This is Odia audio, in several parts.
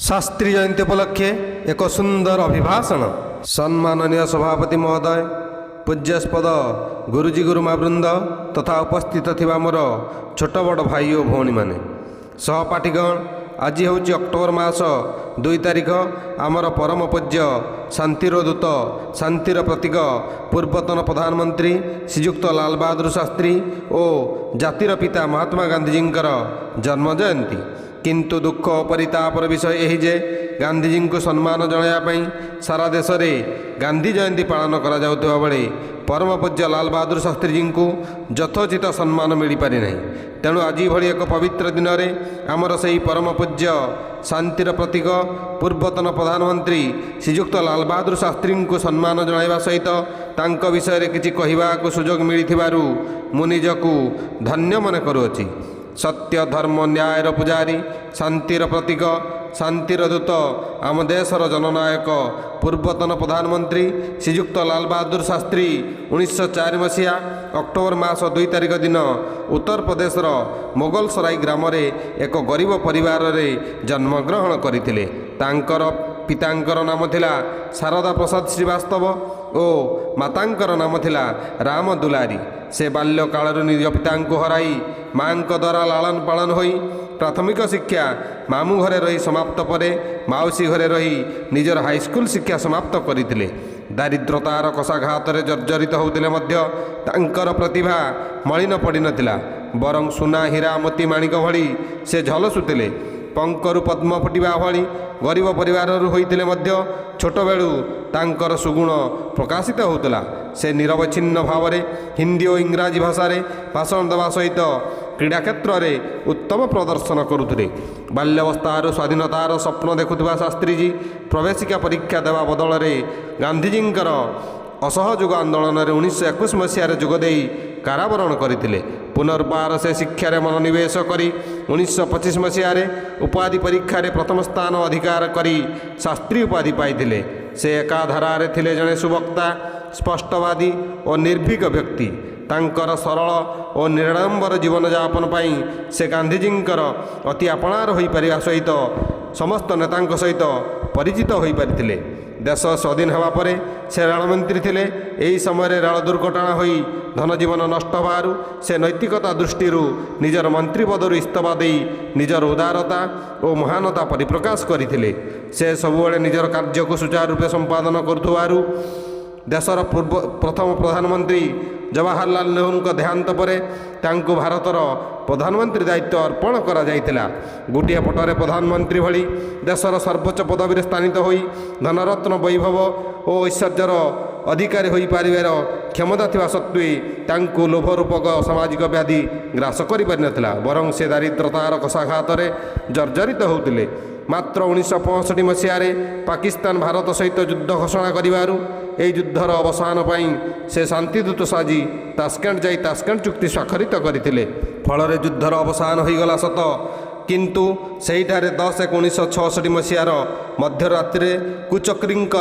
ଶାସ୍ତ୍ରୀ ଜୟନ୍ତୀ ଉପଲକ୍ଷେ ଏକ ସୁନ୍ଦର ଅଭିଭାଷଣ। ସମ୍ମାନନୀୟ ସଭାପତି ମହୋଦୟ, ପୂଜ୍ୟାସ୍ପଦ ଗୁରୁଜୀ ଗୁରୁମା ବୃନ୍ଦ ତଥା ଉପସ୍ଥିତ ଥିବା ମୋର ଛୋଟ ବଡ଼ ଭାଇ ଓ ଭଉଣୀମାନେ, ସହପାଠୀଗଣ, ଆଜି ହେଉଛି ଅକ୍ଟୋବର ମାସ 2 ତାରିଖ। ଆମର ପରମ ପୂଜ୍ୟ, ଶାନ୍ତିର ଦୂତ, ଶାନ୍ତିର ପ୍ରତୀକ, ପୂର୍ବତନ ପ୍ରଧାନମନ୍ତ୍ରୀ ଶ୍ରୀଯୁକ୍ତ ଲାଲ ବାହାଦୁର ଶାସ୍ତ୍ରୀ ଓ ଜାତିର ପିତା ମହାତ୍ମା ଗାନ୍ଧୀଜୀଙ୍କର ଜନ୍ମ ଜୟନ୍ତୀ। କିନ୍ତୁ ଦୁଃଖ ଓ ପରିତାପର ବିଷୟ ଏହି ଯେ ଗାନ୍ଧୀଜୀଙ୍କୁ ସମ୍ମାନ ଜଣାଇବା ପାଇଁ ସାରା ଦେଶରେ ଗାନ୍ଧୀ ଜୟନ୍ତୀ ପାଳନ କରାଯାଉଥିବା ବେଳେ ପରମ ପୂଜ୍ୟ ଲାଲ ବାହାଦୁର ଶାସ୍ତ୍ରୀଜୀଙ୍କୁ ଯଥୋଚିତ ସମ୍ମାନ ମିଳିପାରିନାହିଁ। ତେଣୁ ଆଜି ଭଳି ଏକ ପବିତ୍ର ଦିନରେ ଆମର ସେହି ପରମ ପୂଜ୍ୟ, ଶାନ୍ତିର ପ୍ରତୀକ, ପୂର୍ବତନ ପ୍ରଧାନମନ୍ତ୍ରୀ ଶ୍ରୀଯୁକ୍ତ ଲାଲ ବାହାଦୁର ଶାସ୍ତ୍ରୀଙ୍କୁ ସମ୍ମାନ ଜଣାଇବା ସହିତ ତାଙ୍କ ବିଷୟରେ କିଛି କହିବାକୁ ସୁଯୋଗ ମିଳିଥିବାରୁ ମୁଁ ନିଜକୁ ଧନ୍ୟ ମନେ କରୁଅଛି। ସତ୍ୟ, ଧର୍ମ, ନ୍ୟାୟର ପୂଜାରୀ, ଶାନ୍ତିର ପ୍ରତୀକ, ଶାନ୍ତିର ଦୂତ, ଆମ ଦେଶର ଜନନାୟକ ପୂର୍ବତନ ପ୍ରଧାନମନ୍ତ୍ରୀ ଶ୍ରୀଯୁକ୍ତ ଲାଲ ବାହାଦୁର ଶାସ୍ତ୍ରୀ 1904 ମସିହା ଅକ୍ଟୋବର ମାସ 2 ତାରିଖ ଦିନ ଉତ୍ତରପ୍ରଦେଶର ମୋଗଲସରାଇ ଗ୍ରାମରେ ଏକ ଗରିବ ପରିବାରରେ ଜନ୍ମଗ୍ରହଣ କରିଥିଲେ। ତାଙ୍କର ପିତାଙ୍କର ନାମ ଥିଲା ଶାରଦା ପ୍ରସାଦ ଶ୍ରୀବାସ୍ତବ ଓ ମାତାଙ୍କର ନାମ ଥିଲା ରାମ ଦୁଲାରୀ। ସେ ବାଲ୍ୟକାଳରୁ ନିଜ ପିତାଙ୍କୁ ହରାଇ ମାଙ୍କ ଦ୍ୱାରା ଲାଳନ ପାଳନ ହୋଇ ପ୍ରାଥମିକ ଶିକ୍ଷା ମାମୁଁ ଘରେ ରହି ସମାପ୍ତ ପରେ ମାଉସୀ ଘରେ ରହି ନିଜର ହାଇସ୍କୁଲ ଶିକ୍ଷା ସମାପ୍ତ କରିଥିଲେ। ଦାରିଦ୍ରତାର କଷାଘାତରେ ଜର୍ଜରିତ ହେଉଥିଲେ ମଧ୍ୟ ତାଙ୍କର ପ୍ରତିଭା ମଳିନ ପଡ଼ିନଥିଲା, ବରଂ ସୁନା, ହୀରା, ମୋତି, ମାଣିକ ଭଳି ସେ ଝଲସୁଥିଲେ। ପଙ୍କରୁ ପଦ୍ମ ଫୁଟିବା ଭଳି ଗରିବ ପରିବାରରୁ ହୋଇଥିଲେ ମଧ୍ୟ ଛୋଟବେଳୁ ତାଙ୍କର ସୁଗୁଣ ପ୍ରକାଶିତ ହେଉଥିଲା। ସେ ନିରବଚ୍ଛିନ୍ନ ଭାବରେ ହିନ୍ଦୀ ଓ ଇଂରାଜୀ ଭାଷାରେ ଭାଷଣ ଦେବା ସହିତ କ୍ରୀଡ଼ା କ୍ଷେତ୍ରରେ ଉତ୍ତମ ପ୍ରଦର୍ଶନ କରୁଥିଲେ। ବାଲ୍ୟାବସ୍ଥାରୁ ସ୍ୱାଧୀନତାର ସ୍ୱପ୍ନ ଦେଖୁଥିବା ଶାସ୍ତ୍ରୀଜୀ ପ୍ରବେଶିକା ପରୀକ୍ଷା ଦେବା ବଦଳରେ ଗାନ୍ଧିଜୀଙ୍କର ଅସହଯୋଗ ଆନ୍ଦୋଳନରେ 1921 ମସିହାରେ ଯୋଗ ଦେଇ କାରାବରଣ କରିଥିଲେ। ପୁନର୍ବାର ସେ ଶିକ୍ଷାରେ ମନୋନିବେଶ କରି 1925 ମସିହାରେ ଉପାଧି ପରୀକ୍ଷାରେ ପ୍ରଥମ ସ୍ଥାନ ଅଧିକାର କରି ଶାସ୍ତ୍ରୀ ଉପାଧି ପାଇଥିଲେ। ସେ ଏକାଧାରାରେ ଥିଲେ ଜଣେ ସୁବକ୍ତା, ସ୍ପଷ୍ଟବାଦୀ ଓ ନିର୍ଭୀକ ବ୍ୟକ୍ତି। ତାଙ୍କର ସରଳ ଓ ନିରାଡ଼ମ୍ବର ଜୀବନଯାପନ ପାଇଁ ସେ ଗାନ୍ଧିଜୀଙ୍କର ଅତି ଆପଣାର ହୋଇପାରିବା ସହିତ ସମସ୍ତ ନେତାଙ୍କ ସହିତ ପରିଚିତ ହୋଇପାରିଥିଲେ। ଦେଶ ସ୍ୱାଧୀନ ହେବା ପରେ ସେ ରେଳମନ୍ତ୍ରୀ ଥିଲେ। ଏହି ସମୟରେ ରେଳ ଦୁର୍ଘଟଣା ହୋଇ ଧନଜୀବନ ନଷ୍ଟ ହେବାରୁ ସେ ନୈତିକତା ଦୃଷ୍ଟିରୁ ନିଜର ମନ୍ତ୍ରୀ ପଦରୁ ଇସ୍ତଫା ଦେଇ ନିଜର ଉଦାରତା ଓ ମହାନତା ପରିପ୍ରକାଶ କରିଥିଲେ। ସେ ସବୁବେଳେ ନିଜର କାର୍ଯ୍ୟକୁ ସୁଚାରୁ ରୂପେ ସମ୍ପାଦନ କରୁଥିବାରୁ ଦେଶର ପୂର୍ବ ପ୍ରଥମ ପ୍ରଧାନମନ୍ତ୍ରୀ ଜବାହରଲାଲ ନେହେରୁଙ୍କ ଦେହାନ୍ତ ପରେ ତାଙ୍କୁ ଭାରତର ପ୍ରଧାନମନ୍ତ୍ରୀ ଦାୟିତ୍ୱ ଅର୍ପଣ କରାଯାଇଥିଲା। ଗୋଟିଏ ପଟରେ ପ୍ରଧାନମନ୍ତ୍ରୀ ଭଳି ଦେଶର ସର୍ବୋଚ୍ଚ ପଦବୀରେ ସ୍ଥାନିତ ହୋଇ ଧନରତ୍ନ, ବୈଭବ ଓ ଐଶ୍ୱର୍ଯ୍ୟର ଅଧିକାରୀ ହୋଇପାରିବାର କ୍ଷମତା ଥିବା ସତ୍ତ୍ୱେ ତାଙ୍କୁ ଲୋଭ ରୂପକ ସାମାଜିକ ବ୍ୟାଧି ଗ୍ରାସ କରିପାରିନଥିଲା, ବରଂ ସେ ଦାରିଦ୍ରତାର କଷାଘାତରେ ଜର୍ଜରିତ ହେଉଥିଲେ। ମାତ୍ର 1965 ମସିହାରେ ପାକିସ୍ତାନ ଭାରତ ସହିତ ଯୁଦ୍ଧ ଘୋଷଣା କରିବାରୁ ଏହି ଯୁଦ୍ଧର ଅବସାନ ପାଇଁ ସେ ଶାନ୍ତିଦୂତ ସାଜି ତାସ୍କେଣ୍ଟ ଯାଇ ତାସ୍କେଣ୍ଟ ଚୁକ୍ତି ସ୍ୱାକ୍ଷରିତ କରିଥିଲେ। ଫଳରେ ଯୁଦ୍ଧର ଅବସାନ ହୋଇଗଲା ସତ, କିନ୍ତୁ ସେହିଠାରେ 10/1/1966 ମସିହାର ମଧ୍ୟରାତ୍ରିରେ କୁଚକ୍ରୀଙ୍କ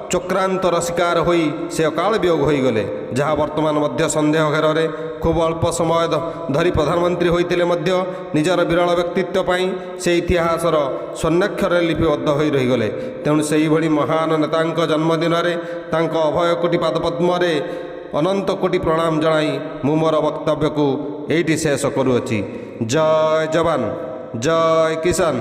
ଚକ୍ରାନ୍ତର ଶିକାର ହୋଇ ସେ ଅକାଳ ବିୟୋଗ ହୋଇଗଲେ, ଯାହା ବର୍ତ୍ତମାନ ମଧ୍ୟ ସନ୍ଦେହ ଘେରରେ। ଖୁବ୍ ଅଳ୍ପ ସମୟ ଧରି ପ୍ରଧାନମନ୍ତ୍ରୀ ହୋଇଥିଲେ ମଧ୍ୟ ନିଜର ବିରଳ ବ୍ୟକ୍ତିତ୍ୱ ପାଇଁ ସେ ଇତିହାସର ସ୍ୱର୍ଣ୍ଣାକ୍ଷରରେ ଲିପିବଦ୍ଧ ହୋଇ ରହିଗଲେ। ତେଣୁ ସେହିଭଳି ମହାନ ନେତାଙ୍କ ଜନ୍ମଦିନରେ ତାଙ୍କ ଅଭୟ କୋଟି ପାଦପଦ୍ମରେ ଅନନ୍ତ କୋଟି ପ୍ରଣାମ ଜଣାଇ ମୁଁ ମୋର ବକ୍ତବ୍ୟକୁ ଏଇଠି ଶେଷ କରୁଅଛି। ଜୟ ଯବାନ, ଜୟ କିଷାନ।